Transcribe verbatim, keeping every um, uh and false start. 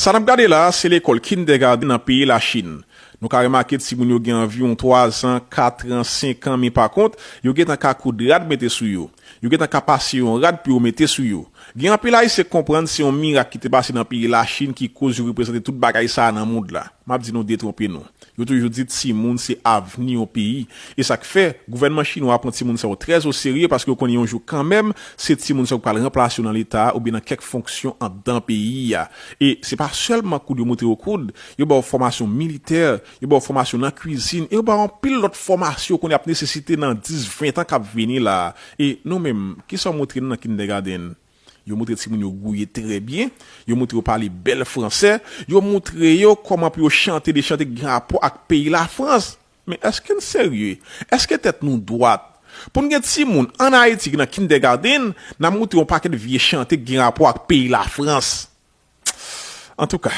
Sa n ap gade la a, se lekòl kindergarten nan peyi Lachin. Nou ka remake timoun yo gen anviwon twa zan, kat an, senk an, men pa kont, yo gentan ka koud rad mete sou yo. Yo gentan ka pase yon rad pou yo mete sou yo. Gen anpil Ayisyen k konprann se yon mirak ki te pase nan peyi Lachin ki koz yo reprezante tout bagay sa a nan mond la. M ap di nou detwonpe nou. Yo toujou di timoun se avni yon peyi. E sa k fè, gouvènman chinwa a pran timoun sa yo trè o serye paske yo konnen yon jou kanmenm, se timoun sa yo k pral ranplase yo nan Leta a oubyen nan kèk fonksyon anndan peyi a. E se pa sèlman koud yo montre yo koud, yo ba w fòmasyon militè, yo ba w fòmasyon nan kwizin, e yo ba w anpil lòt fòmasyon kounye a ap nesesite nan dis, ven tan k ap vini la a. E nou menm, kisa w montre nou nan kindergarten? Yo montre timoun yo gouye trè byen, yo montre yo pale bèl fransè, yo montre yo kòman pou yo chante de chante ki gen rapò ak peyi Lafrans. Men èske n serye? Èske tèt nou dwat? Pou n gen timoun ann Ayiti ki nan kindergarten, n ap montre yon pakèt vye chante ki gen rapò ak peyi Lafrans. Antouka,